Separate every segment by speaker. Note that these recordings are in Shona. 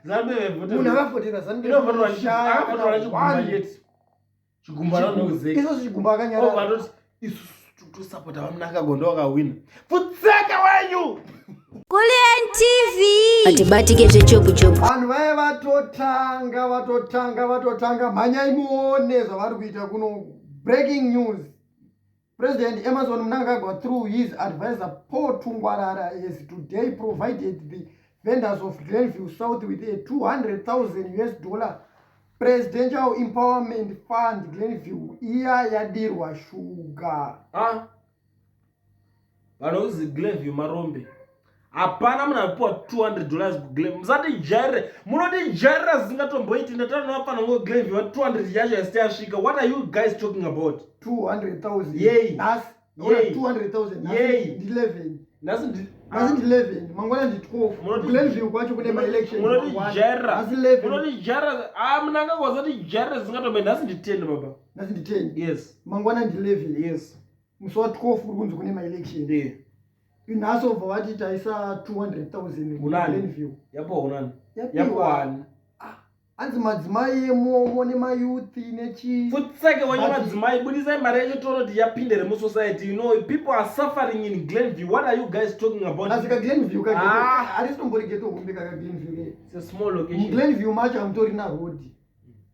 Speaker 1: ZANU-PF.
Speaker 2: Munhu akavhotera ZANU-PF
Speaker 1: Inovhoterwa
Speaker 2: unoshaya
Speaker 1: akavhoterwa
Speaker 2: kana
Speaker 1: nechigumba
Speaker 2: one.
Speaker 1: chete. Chigumba ranokuzeka.
Speaker 2: Isusu chigumba akanyarara.
Speaker 1: Vatoti isusu tosapota vaMnangagwa ndovakahwina. Futseke wenyu!
Speaker 3: Kulliant TV.
Speaker 4: Atibatike zvechopu chopu.
Speaker 2: Vanhu vaya vatotanga vatotanga vatotanga, mhanyai muone zvavari kuita kuno. Breaking news: President Emmerson Mnangagwa, through his advisor Paul Tungwarara, has today provided the vendors of Glenview South with a US$200,000 Presidential Empowerment Fund. Glenview iya yadirwa shuga.
Speaker 1: Ah. Vanhu Glenview marombe. Hapana munhu apiwa $200 kuGlenview. Musatijairire. Munotijairira zvisingatomboiti. Ndataura nevafana ngo Glenview 200 yacho yasati yasvika. What are you guys talking about?
Speaker 2: 200,000
Speaker 1: Yei.
Speaker 2: nhasi.
Speaker 1: Yei.
Speaker 2: 200,000 nhasi.
Speaker 1: Yei.
Speaker 2: Ndi 11.
Speaker 1: Nhasi ndi
Speaker 2: Nhasi ndi 11, mangwana ndi 12. Glenview kwacho kune maelection mangwana.
Speaker 1: Munotijairira.
Speaker 2: Nhasi 11.
Speaker 1: Munotijairira. Ah, Mnangagwa usatijairira zvisingatomboiti. Nhasi ndi 10, baba.
Speaker 2: Nhasi ndi 10.
Speaker 1: Yes.
Speaker 2: Mangwana ndi 11.
Speaker 1: Yes.
Speaker 2: Musi wa 12 kuri kunzi kune maelection. Nhasi obva vati taisa 200,000
Speaker 1: Kunani?
Speaker 2: Glenview.
Speaker 1: Yapiwa kunani?
Speaker 2: Yapiwa.
Speaker 1: Yapiwa ani?
Speaker 2: Hanzi madzimai emomo nemayouth nechi.
Speaker 1: Futseke wenyu madzimai, budisai mari yacho toona kuti yapinde remusociety. You know people are suffering in Glenview. What are you guys talking about?
Speaker 2: Asi kaGlenview
Speaker 1: Ah.
Speaker 2: harisi ghetto hombe kakaGlenview ke.
Speaker 1: It's a small location.
Speaker 2: MuGlenview macho hamutorina road,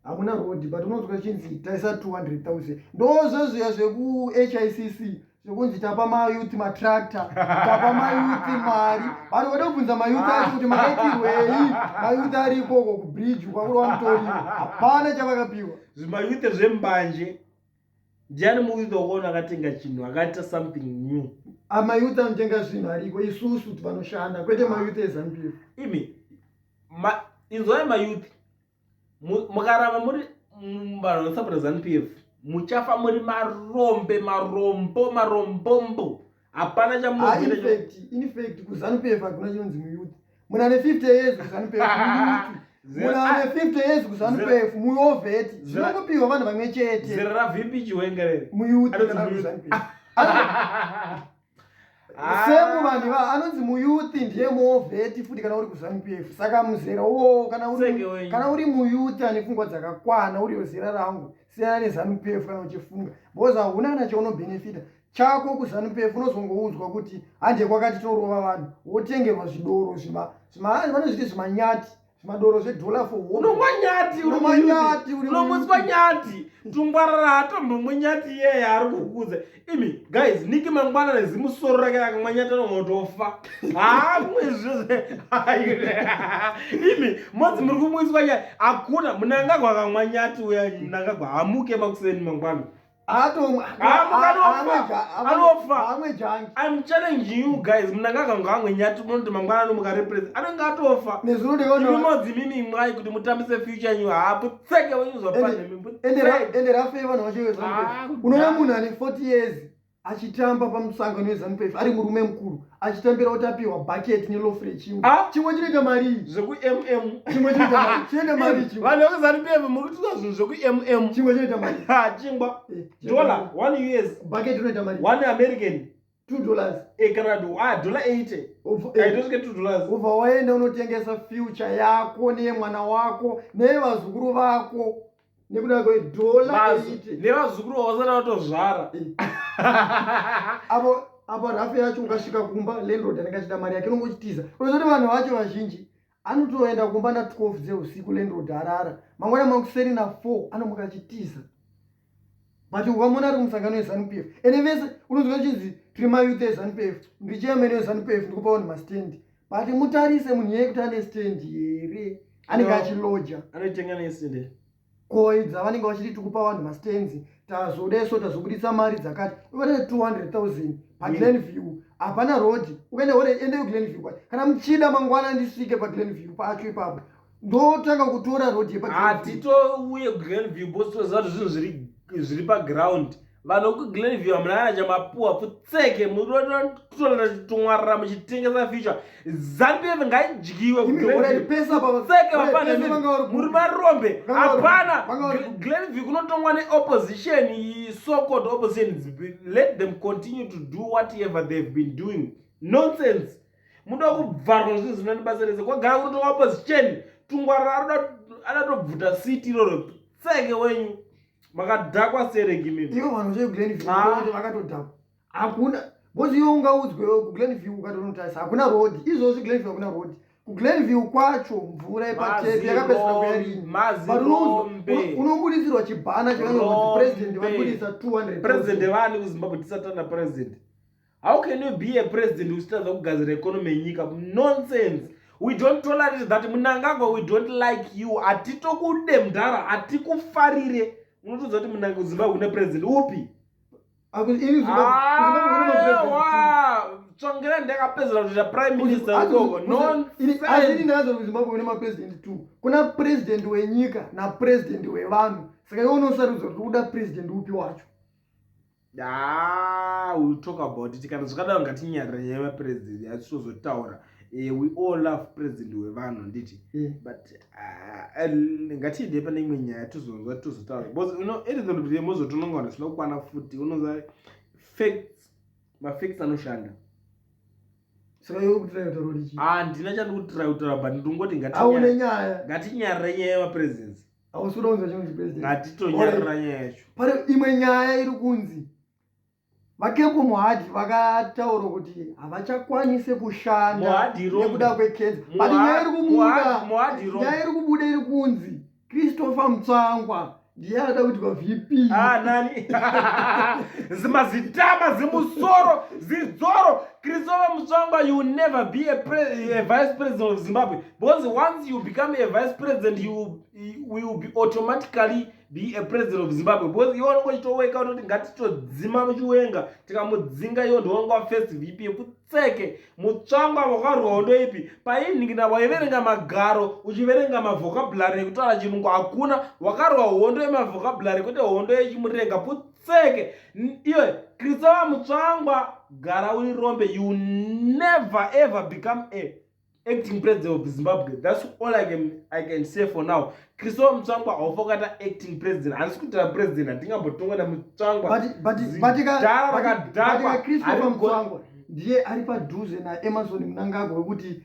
Speaker 2: hamuna road, but unonzwa chinzi taisa 200,000. Ndozvezviya zvekuHICC zvekunzi tapa mayouth matractor, tapa mayouth mari. Vanhu vada kubvunza mayouth acho kuti makaitirwei. Mayouth ari ikoko kubridge kwakurwa mutoriro, hapana chavakapiwa.
Speaker 1: Zvimayouth zvembanje. Ndiani muyouth wakaona akatenga chinhu, akaita something new?
Speaker 2: Amayouth anotenga zvinhu ariko, isusu vanoshanda, kwete mayouth eZANU-PF.
Speaker 1: Imi inzwai mayouth, mukaramba muri vanhu vanosapota ZANU-PF, muchafa muri marombe, marombo, marombombo. Hapana
Speaker 2: Ah,
Speaker 1: chamunozoita.
Speaker 2: In fact kuZANU-PF hakuna chinonzi muyouth. Munhu ane 50 years kuZANU-PF muyouth. Munhu ane 50 years kuZANU-PF muwar vet. Zvinongopiwa vanhu vamwe chete.
Speaker 1: Zera raVP Chiwenga rere.
Speaker 2: Muyouth
Speaker 1: Anonzi
Speaker 2: kana
Speaker 1: muyouth.
Speaker 2: kuZANU-PF semu vanhu iva anonzi muyouth ndiye muwar vet futi kana uri kuZANU-PF. Saka muzera uwowo kana
Speaker 1: Seke
Speaker 2: uri
Speaker 1: wenyu.
Speaker 2: kana uri muyouth ane pfungwa dzakakwana, uriyo zera rangu, siyana neZANU-PF kana uchifunga, because hauna kana chaunobhenefita chako kuZANU-PF. Unozongoudzwa kuti hande kwakati torova vanhu, wotengerwa zvidoro zvima zvima vanozviti zvimanyati, zvimadoro zvedhola for.
Speaker 1: Unomwa nyati uri
Speaker 2: Unomwa
Speaker 1: muyouth.
Speaker 2: nyati uri
Speaker 1: Unomwiswa
Speaker 2: muyouth.
Speaker 1: nyati. Tungwarara hatombomwe nyati iyeye ari kukudza. Imi guys, Niki mangwana nezimusoro rake akamwa nyati anotofa. Haamwe zvese. Imi modzi muri kumwiswa nyati. Hakuna Mnangagwa akamwa nyati uya. Mnangagwa hamuke makuseni mangwana. Anofa. Anofa.
Speaker 2: Amwe jangi.
Speaker 1: I'm challenging you guys. Mnangagwa ngaamwe nyati, munoti mangwana anomuka represident anenge atofa.
Speaker 2: Nezuro
Speaker 1: Imi
Speaker 2: ndikaona
Speaker 1: modzi mimi imwai kuti mutambise future yenyu. Hapo tseke wenyu zvapanemi.
Speaker 2: Ende rafe vanhu vacho
Speaker 1: Ah,
Speaker 2: veZANU-PF, unoona munhu ane 40 years achitamba pamusangano weZANU-PF, ari murume mukuru, achitambira kuti apiwa bhaketi neloaf rechingwa.
Speaker 1: Ah?
Speaker 2: Chingwa chinoita marii?
Speaker 1: Zveku-mm.
Speaker 2: Chingwa chinoita mari, chinoita mari chingwa.
Speaker 1: Vanhu vekuZANU-PF muri kutuka zvinhu zveku-mm.
Speaker 2: Chingwa chinoita mari.
Speaker 1: Ha, chingwa
Speaker 2: Chinoita
Speaker 1: dollar
Speaker 2: mari.
Speaker 1: 1 US.
Speaker 2: Bhaketi rinoita mari.
Speaker 1: 1 American.
Speaker 2: $2.
Speaker 1: Kana kuti dollar 80. Aitosvike $2.
Speaker 2: Ubva waenda unotengesa future yako neyemwana wako neyevazukuru vako nekuda kwedhola 80.
Speaker 1: Nevazukuru vavasati vatozvara.
Speaker 2: Apo rafu yacho, ukasvika kumba, landlord anenge achida mari yake, unongochitiza. Unozoti vanhu vacho vazhinji anotoenda kumba na12 dzeusiku, landlord arara, mangwana makuseni na4 anomuka achitiza. But ukamona ari kumusangano weZANU-PF, ende vese unonzwa chinzi tiri mayouth eZANU-PF, ndiri chairman weZANU-PF, ndikupa vanhu mastendi. But mutarise munhu iyeye kuti ane stand here, anenge
Speaker 1: No.
Speaker 2: achiloja.
Speaker 1: Anoitenga nesinde.
Speaker 2: Koidza vanenge vachiti tikupa vanhu mastands, tazodeso tazobudisa mari dzakati, ukate 200,000 paGlenview, hapana road. Ukaenda ore, endeyo Glenview kwacho kana muchida. Mangwana ndisvike paGlenview pacho ipapo, ndotanga kutora road yepaGlenview.
Speaker 1: Hatitouye Glenview because toziva kuti zvinhu zviri paground. Vanhu vekuGlenview hamuna kana chamapuwa. Pfutseke, munototora tumwarara muchitengesa future. ZANU-PF ngaidyiwe.
Speaker 2: Imi, alright, pesa
Speaker 1: Pfutseke.
Speaker 2: Alright,
Speaker 1: Vapana
Speaker 2: pesa vanga vari
Speaker 1: muri marombe. Hapana.
Speaker 2: Vanga vari kupi?
Speaker 1: Glenview kunotongwa neopposition, so called opposition. Let them continue to do whatever they've been doing. Nonsense. Munoda kubvarwa zvinhu zvinonibasa rese. Kwagara kunotongwa opposition. Tungwarara adatobvuta siti iroro tseke wenyu makadhakwa sereki mimi.
Speaker 2: Ivo vanhu zve Glenview
Speaker 1: Ah.
Speaker 2: vakatodhakwa. Hakuna because iwe ungaudzwe kuGlenview ukatonotarisa hakuna road. Izvozvi Glenview hakuna road. KuGlenview kwacho mvura yepatepi yakapedzisira kuya rini. But
Speaker 1: Mazirombe.
Speaker 2: unobudisirwa chibhana chakanyorwa kuti president
Speaker 1: Rombe.
Speaker 2: vabudisa 200
Speaker 1: President vani kuZimbabwe tisatana president. How can you be a president uchitadza kugadzira economy yenyika? Nonsense. We don't tolerate that. Mnangagwa, we don't like you. Hatitokude mudhara, hatikufarire. Unotoziva kuti Mnangagwa Zimbabwe une president upi?
Speaker 2: Ini Zimbabwe kune mapresident.
Speaker 1: Aiwa, Tsvangirai ndakapedzera kutoita prime minister ukoko.
Speaker 2: Asi
Speaker 1: Nonsense.
Speaker 2: ndakazo kuZimbabwe kune mapresident two. Kuna president wenyika napresident wevanhu. Saka iwe unosarudza kuti uda president upi wacho.
Speaker 1: Ah, we'll talk about it. Kana zvakadaro ngatinyarira nyaya yemapresident yatitozotaura. We all love president wevanhu nditi. But ngatiende pane imwe nyaya tozonzwa tozotaura. Because you know, at the end of the day mozotononga vanhu vasina kukwana futi. Unoziva facts, mafacts anoshanda.
Speaker 2: Saka iwe kuti kutaura kuti chii?
Speaker 1: Ah, ndina chandikutira kutaura but ndingoti
Speaker 2: Haune nyaya.
Speaker 1: ngatinyarire nyaya yemapresidents.
Speaker 2: Hausi kuda kunzwa chinonzi president.
Speaker 1: Ngatitonyarira nyaya yacho.
Speaker 2: Pane imwe nyaya iri kunzi vaKembo Mohadi vakataura kuti havachakwanise kushanda
Speaker 1: Mohadi rombe.
Speaker 2: nekuda kwekenza. But nyaya iri kubuda
Speaker 1: Mohadi rombe.
Speaker 2: nyaya iri kubuda iri kunzi Christopher Mutsvangwa ndiye anoda kuitwa VP.
Speaker 1: Ah, nani zimazitama zimusoro zidzoro. Christopher Mutsvangwa, you will never be a vice president of Zimbabwe, because once you become a vice president, you will be automatically be a president of Zimbabwe, because iwe unonge uchitoweka unoti ngatitodzima Chiwenga, tikamudzinga iwo ndiwonga wa first VP. Putseke. Mutsvangwa wakarwa hondo ipi? Painhingina waiverenga magaro uchiverenga mavocabulary ekutaura chirungu. Hakuna wakarwa hondo yemavocabulary, kwete hondo yechimurenga. Putseke. Iwe Christopher Mutsvangwa, gara uri rombe. You never ever become a acting president of Zimbabwe. That's all I can say for now. Christopher Mutsvangwa, haufa kuita acting president. Handisi kuitira president, handingambotonga naMutsvangwa.
Speaker 2: But
Speaker 1: Zidhara rakadhakwa.
Speaker 2: but Christopher Mutsvangwa ndiye ari padhuze naEmerson Mnangagwa wekuti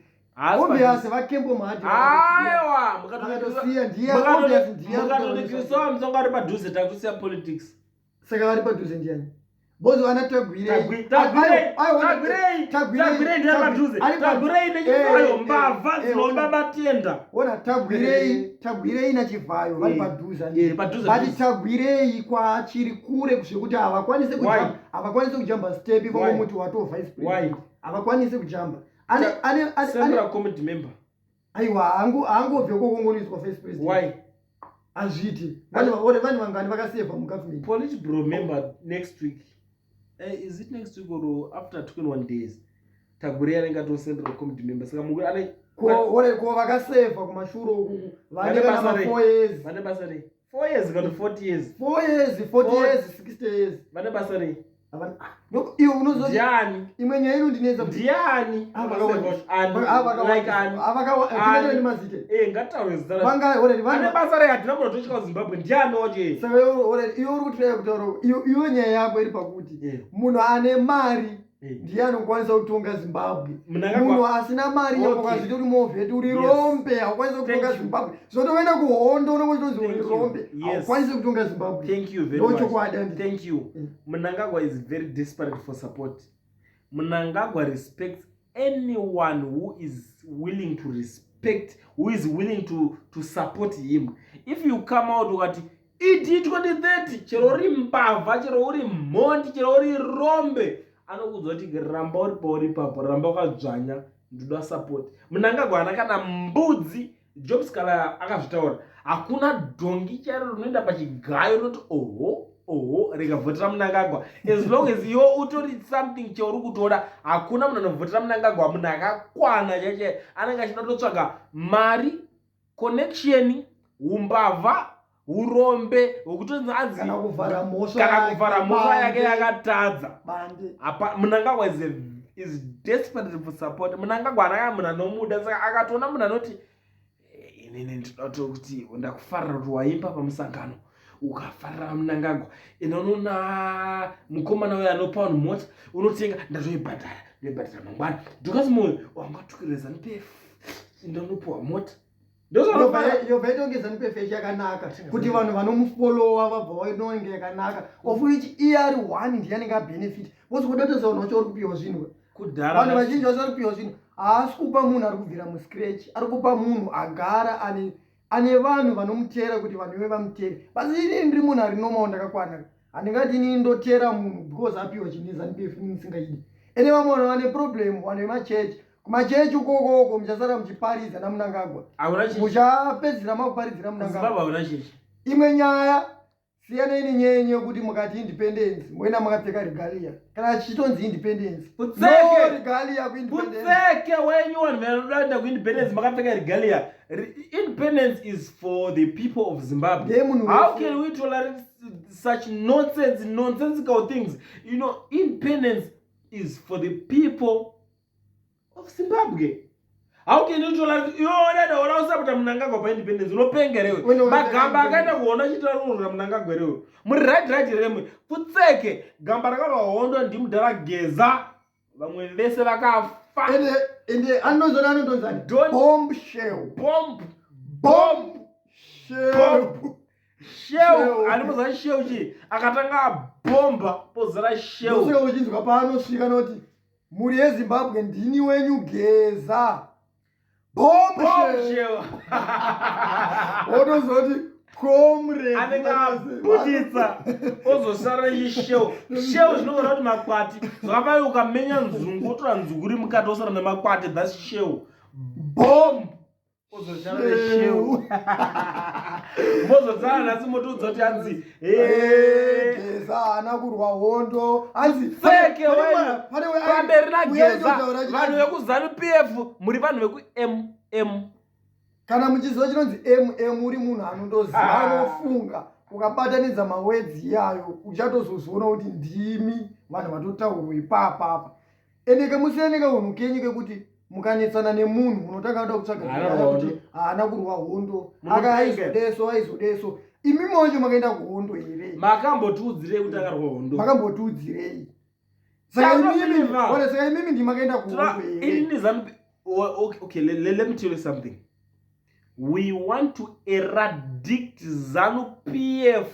Speaker 2: obviously vaKembo Mohadi
Speaker 1: Aiwa,
Speaker 2: vakatosiya ndiye obvious ndiye ari
Speaker 1: mukatoti
Speaker 2: kutaura.
Speaker 1: Christopher Mutsvangwa ari padhuze, takutosiya politics.
Speaker 2: Saka vari padhuze ndiani? Bozi vana Tagwirei.
Speaker 1: Tagwirei, Tagwirei, Tagwirei ndiye ari padhuze. Tagwirei neChivhayo, mbavha dzinoba batenda.
Speaker 2: Ona, Tagwirei naChivhayo vari padhuze.
Speaker 1: Padhuze,
Speaker 2: But
Speaker 1: dhuze.
Speaker 2: Tagwirei kwachiri kure zvekuti havakwanise
Speaker 1: Why?
Speaker 2: kujamba, havakwanise kujamba step
Speaker 1: Why?
Speaker 2: vangomuti watoo vice
Speaker 1: Why?
Speaker 2: president. Havakwanise kujamba ane
Speaker 1: Central committee member.
Speaker 2: Aiwa, haangobve kokongoniswa vice president.
Speaker 1: Why?
Speaker 2: Hazviiti. Vanhu ore vanhu vangani vakasevha mugovernment?
Speaker 1: Politburo member next week. Is it next week or after 21 days? Tagwirei anenge atoo central committee member, saka mukuru ane
Speaker 2: Ko ore ko vakasevha kumashure uku vane
Speaker 1: Vane
Speaker 2: kana
Speaker 1: basa rei?
Speaker 2: ma4 years.
Speaker 1: Vane basa rei? 4 years kana 40 years?
Speaker 2: 4 years, 40 years, 60 years.
Speaker 1: Vane basa rei?
Speaker 2: Ah, iwe unozoti
Speaker 1: Ndiani?
Speaker 2: imwe nyaya inondinetsa kuti
Speaker 1: Ndiani?
Speaker 2: Ah,
Speaker 1: Ani? Like ani?
Speaker 2: Vakawanda mazite.
Speaker 1: Ngataure zita racho.
Speaker 2: Vanga ore
Speaker 1: Ane
Speaker 2: vanhu
Speaker 1: basa rei? Hatina munhu atosvika kuZimbabwe. Ndiani wacho?
Speaker 2: Saka iwe ore iwe uri kutiraya kutaura iwe nyaya yako iri pakuti munhu ane mari ndiye anokwanisa kutonga Zimbabwe. Munhu asina mari yakazviti uri movheti uri rombe, haukwanisi kutonga
Speaker 1: Thank you.
Speaker 2: Zimbabwe. Zvotoenda kuhondo unongochitonzi uri
Speaker 1: Thank you.
Speaker 2: rombe. Haukwanisi kutonga Zimbabwe.
Speaker 1: Thank you very much.
Speaker 2: Ndochokwadi, handiti?
Speaker 1: Thank you. Mnangagwa is very desperate for support. Mnangagwa respects anyone who is willing to respect, who is willing to support him. If you come out ukati ED 2030, chero uri mbavha, chero uri mhondi, chero uri rombe, anokuudza kuti ramba uri pauri ipapo, ramba wakadzvanya, ndoda support. Mnangagwa haana kana mbudzi. Job Sikhala akazvitaura, hakuna dhongi chairo rinoenda pachigayo rinoti oho oho rikavhotera Mnangagwa. As long as iwe utori something chauri kutora, hakuna munhu anovhotera Mnangagwa. Munhu akakwana chaichai anenge achida kutotsvaga mari, connection, umbavha, urombe hwekutonzi anzi
Speaker 2: Kana kuvhara mhosva
Speaker 1: kana
Speaker 2: yake,
Speaker 1: kuvhara mhosva yake
Speaker 2: bande.
Speaker 1: yakatadza.
Speaker 2: Bande.
Speaker 1: Apa Mnangagwa is desperate for support. Mnangagwa anaka munhu anomuda, saka akatoona munhu anoti, "Inini ndinoda kuti ndakufarira kuti waimba pamusangano, ukafarira Mnangagwa, ende unoona mukomana uyo anopa vanhu mota, unotenga, ndatoibhadhara, ndoibhadhara mangwana. Dorcas Moyo wangatukirira ZANU PF, ndanopiwa mota."
Speaker 2: Yobva itonge ZANU-PF yakanaka kuti vanhu vanomufolowa vabva vainonge yakanaka, of which iye ari one ndiye anenge abenefit, because kudatesa vanhu vacho vari kupiwa zvinhu.
Speaker 1: Kudhara.
Speaker 2: Vanhu vazhinji vacho vari kupiwa zvinhu. Haasi kupa munhu ari kubvira muscratch, ari kupa munhu agara ane vanhu vanomutera, kuti vanhu ive vamutere. Basi inini ndiri munhu ari normal, ndakakwana. Handingati inini ndotera munhu because apiwa chinhu neZANU-PF inini ndisingaidi. Ende vamwe vanhu vane problem, vanhu vemachechi, kumachechi ukokoko muchasara muchiparidza naMunangagwa.
Speaker 1: Hauna chichi.
Speaker 2: Muchapedzera makuparidzira
Speaker 1: Zimbabwe
Speaker 2: Munangagwa.
Speaker 1: Hauna chichi.
Speaker 2: Imwe nyaya, siyanai nenyaya yekuti mukati independence moenda makapfeka regalia. Kana chichitonzi independence,
Speaker 1: Putseke!
Speaker 2: no regalia kuindependence.
Speaker 1: Putseke wenyu, vanhu vanoda kuindependence makapfeka regalia. Independence is for the people of Zimbabwe.
Speaker 2: Ndeyemunhu
Speaker 1: How
Speaker 2: wese.
Speaker 1: can we tolerate such nonsense, nonsensical things? Independence is for the people of Zimbabwe. How can you tolerate? Iwe ona usapota Munangagwa paindependence, unopengerewe.
Speaker 2: Wena
Speaker 1: Magamba akaenda kuona chitarurura Munangagwa rewe muri right right remwe. Putseke! Gamba rakarwa hondo ndimudhara Geza, vamwe vese vakafa.
Speaker 2: Ende anozona anotonzani bomb shell.
Speaker 1: Bomb.
Speaker 2: Bomb shell.
Speaker 1: Bomb shell.
Speaker 2: Shell.
Speaker 1: Animoza shell chi akatanga abhomba pozara shell.
Speaker 2: Ndosaka uchinzwa paanosvika noti, "Mhuri yeZimbabwe, ndini wenyu Geza, bomb
Speaker 1: Bomb
Speaker 2: shell."
Speaker 1: shell.
Speaker 2: Wotozoti comrade
Speaker 1: Anenge abuditsa, ozosara ishell shell. Zvinoreva kuti makwati. Zvakafai ukamenya nzungu, wotora nzungu iri mukati, wosara nemakwati. That's shell. Bomb, ozosara neshell. Mozotsara nhasi motoudza kuti hanzi
Speaker 2: Geza haana kurwa hondo, hanzi
Speaker 1: Seke wenyu. Pamberi naGeza.
Speaker 2: Uyaitotaura.
Speaker 1: Vanhu vekuZANU PF, muri vanhu veku-mm.
Speaker 2: Kana muchiziva chinonzi mm, uri munhu anondoziva,
Speaker 1: Ah.
Speaker 2: anofunga. Ukabatanidza mawedzi iyayo, uchatozozviona kuti ndimi vanhu vatotaurwa ipapapa. Ende kemusiyane kaunhu kenyu kekuti mukanetsana nemunhu, munotanga kuda kutsvaga
Speaker 1: Haana
Speaker 2: nyaya
Speaker 1: kurwa
Speaker 2: kuti
Speaker 1: hondo.
Speaker 2: haana kurwa hondo.
Speaker 1: Munopenga.
Speaker 2: Aka aizodeso, aizodeso. Imi macho makaenda kuhondo here?
Speaker 1: Makambotiudzirei kuti akarwa hondo?
Speaker 2: Makambotiudzirei? Saka imimi
Speaker 1: Tazopinda.
Speaker 2: ona, saka imimi ndimakaenda kuhondo here?
Speaker 1: Ini ZANU, okay, let me tell you something. We want to eradicate ZANU PF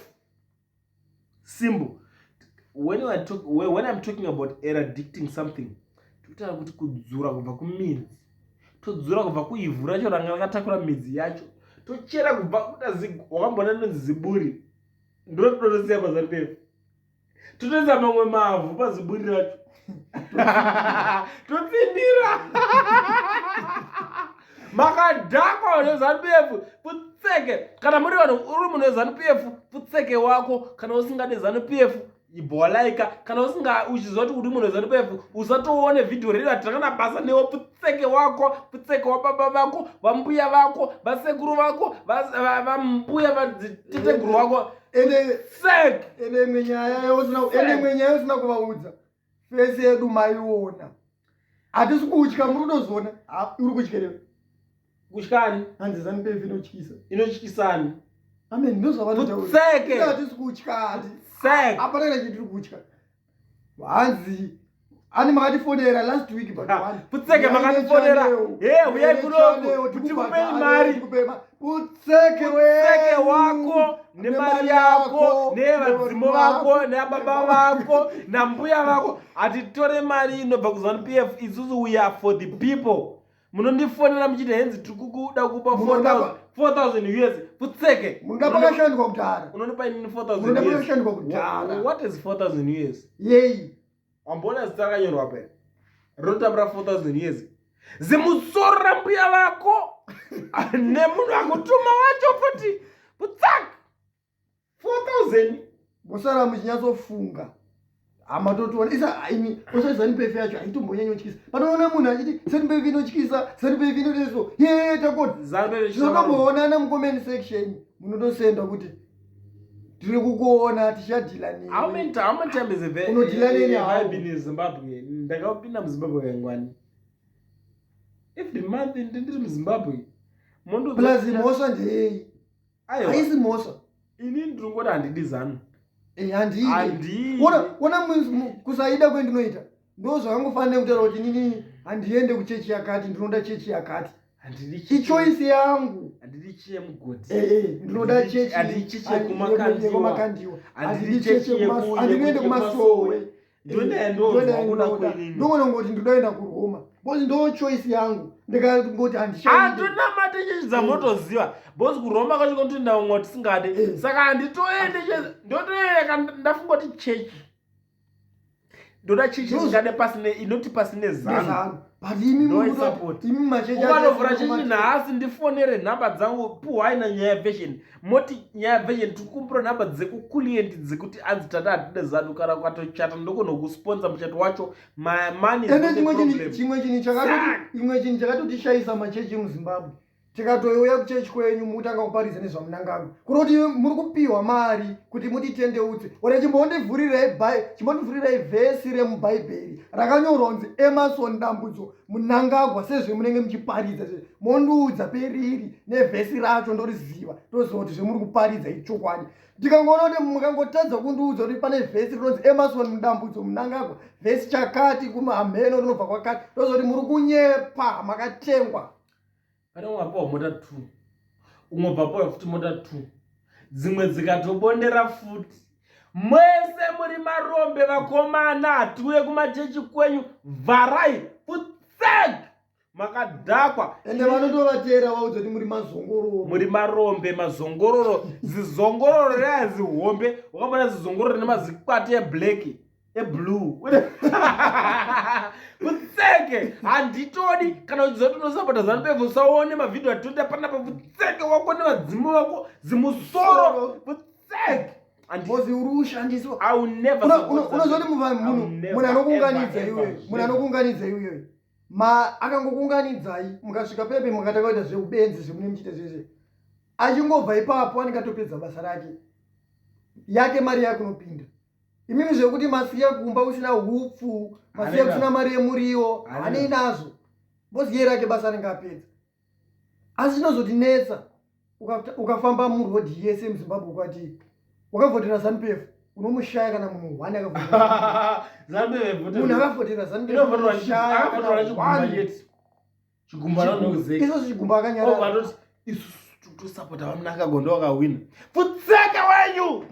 Speaker 1: symbol. When I'm talking about eradicating something, tikutaura kuti kudzura kubva kumidzi, todzura kubva kuivhu racho ranga rakatakura midzi yacho, tochera kubva kuda. Wakambona inonzi ziburi? Ndototosiya paZANU PF, totoisa mamwe mavhu paziburi racho, totsindira. Makadhakwa neZANU PF, putseke. Kana muri vanhu, uri munhu weZANU PF, putseke wako. Kana usingade ZANU PF, ibholaika. Kana usinga uchiziva kuti uri munhu weZANU PF, usatoone vhidhiyo redu, hatina basa newo. Putseke wako, putseke wababa vako, vambuya vako, vasekuru vako, vambuya vadziteteguru vako.
Speaker 2: Ende
Speaker 1: Sek.
Speaker 2: Ende imwe nyaya yausina kuvaudza, face yedu maiona, hatisi kutya. Muri kutozoona. Ha, uri kutyerewe?
Speaker 1: Kutyani?
Speaker 2: Hanzi ZANU PF inotyisa.
Speaker 1: Inotyisani?
Speaker 2: Amen, ndozvavanotaura.
Speaker 1: Putseke.
Speaker 2: Hatisi kutya,
Speaker 1: Sek.
Speaker 2: hapana kana chitiri kutya. Hanzi ani makatifonera last week but one.
Speaker 1: Putseke,
Speaker 2: Uyai
Speaker 1: makatifonera.
Speaker 2: nechannel,
Speaker 1: Ye, uyai
Speaker 2: uyai
Speaker 1: kunoku,
Speaker 2: nechannel,
Speaker 1: kuti
Speaker 2: tikubhadhare,
Speaker 1: kupei mari.
Speaker 2: tikupei Putseke
Speaker 1: Putseke
Speaker 2: wenyu,
Speaker 1: wako nemari yako, nevadzimu vako, nababa vako, nambuya vako. Hatitore mari inobva kuZANU PF isusu. We are for the people. Munondifonera muchiti henzi tiri kukuda kupa 4000 US. Putseke.
Speaker 2: Munoda pakashandwa kudhara.
Speaker 1: Unonipa inini 4000
Speaker 2: Munoda
Speaker 1: US?
Speaker 2: pakashandwa kudhara.
Speaker 1: What is 4000 US?
Speaker 2: Yei?
Speaker 1: Wamboona zita rakanyorwa pera rinotambura 4000 US? Zimusoro rambuya vako nemunhu akutuma wacho futi. Putsak, 4000.
Speaker 2: Mosara muchinyatsofunga, hama, totoona isa imi osai ZANU PF yacho haitombonyanyotyisa. Panoona munhu achiti ZANU PF inotyisa, ZANU PF inodeso, ye takona. Tinotomboonana mucomment section, munotosenda kuti tiri kukuona, tichadhila newe.
Speaker 1: How many times have
Speaker 2: Unodhila neni
Speaker 1: have I
Speaker 2: how?
Speaker 1: been in Zimbabwe? Ndakapinda muZimbabwe kangwani? Every month ndiri muZimbabwe.
Speaker 2: Plus mhosva ndeyei?
Speaker 1: Aiwa.
Speaker 2: Haisi mhosva.
Speaker 1: Ini ndiri kungoti handidi ZANU.
Speaker 2: Eh, handidi.
Speaker 1: Handidi.
Speaker 2: Ona kusaida kwendinoita ndo zvakangofanira kutaura kuti inini handiende kuchechi yakati, ndinoda chechi yakati. Ichoice yangu.
Speaker 1: Handidi chechi yemugodhi.
Speaker 2: Eh, eh, ndinoda chechi.
Speaker 1: Handidi chechi yekumakandiwa.
Speaker 2: Handidi chechi, handinoende kumasowe. Ndongonongoti ndinoenda kuRoma because ndo choice yangu. Ndikangoti
Speaker 1: handinamate chechi dzamotoziva because kuRoma kwacho kotoenda umwe tisingade. Saka handitoende, ndotoeka ndafunga kuti chechi ndoda chechi isingade pasine inoti pasine ZANU.
Speaker 2: But imi machechi
Speaker 1: Ukanovhura chechi nhasi, ndifonere, nhamba dzangu puhwai nanyaya version. Moti nyaya version, tikukumbira nhamba dzekukulient dzekuti anzi tata hatide ZANU. Kana ukatochata, ndokunokusponsa muchato wacho.
Speaker 2: Ende chimwe chinhu chakatoti, imwe chinhu chakatotishayisa machechi emuZimbabwe, tikatoiuya kuchechi kwenyu, mutanga kuparidza nezvaMunangagwa, kuroti muri kupiwa mari kuti mutitendeutse. Ore chimbondivhurirai vhesi remubhaibheri rakanyorwa kunzi Emerson Dambudzo Munangagwa, sezvemunenge muchiparidza. Mondiudza periri nevhesi racho, ndoriziva, toziva kuti zvemuri kuparidza ichokwadi. Ndikangoona kuti mukangotadza kundiudza kuti pane vhesi rinonzi Emerson Mudambudzo Munangagwa, vhesi chakati kumahamheno rinobva kwakati, toziva kuti muri kunyepa, makatengwa.
Speaker 1: Pane umwe apiwa mota two, umwe bvapiwa futi mota two, dzimwe dzikatobondera futi. Mwese muri marombe, vakomana. Hatiuye kumachechi kwenyu, vharai futsek, makadhakwa.
Speaker 2: Ende vanotovateera, vaudza kuti muri mazongororo.
Speaker 1: Muri marombe, mazongororo, zizongororo reazihombe. Wakambona zizongororo nemazikwati eblack, eblue? Futseke, handitodi. Kana uchiziva kuti unosapota ZANU PF, usaone mavhidhio atinoita panapa. Futseke wako nevadzimu vako, zimusoro, futseke.
Speaker 2: Because uri kushandiswa. Unozoti munhu anokuunganidza iwewe, munhu anokuunganidza iwewe, ma akangokuunganidzai, mukasvika pepe, mukatanga kuita zveubenzi zvemune muchiita zvese, achingobva ipapo anenge atopedza basa rake, yake mari yake unopinda. Imimi zvekuti masiya kumba usina hupfu, masiya kusina mari yemuriwo, hanei nazvo, boziye rake basa anenge apedza. Asi chinozotinetsa, ukafamba murodhi yese muZimbabwe, ukati wakavhotera ZANU PF, unomushaya kana munhu one munhu akavhotera ZANU PF.
Speaker 1: Chigumba.
Speaker 2: Izvozvo chigumba akanyarara.
Speaker 1: Isusu tosapota vaMnangagwa, ndo wakahwina. Futseke wenyu.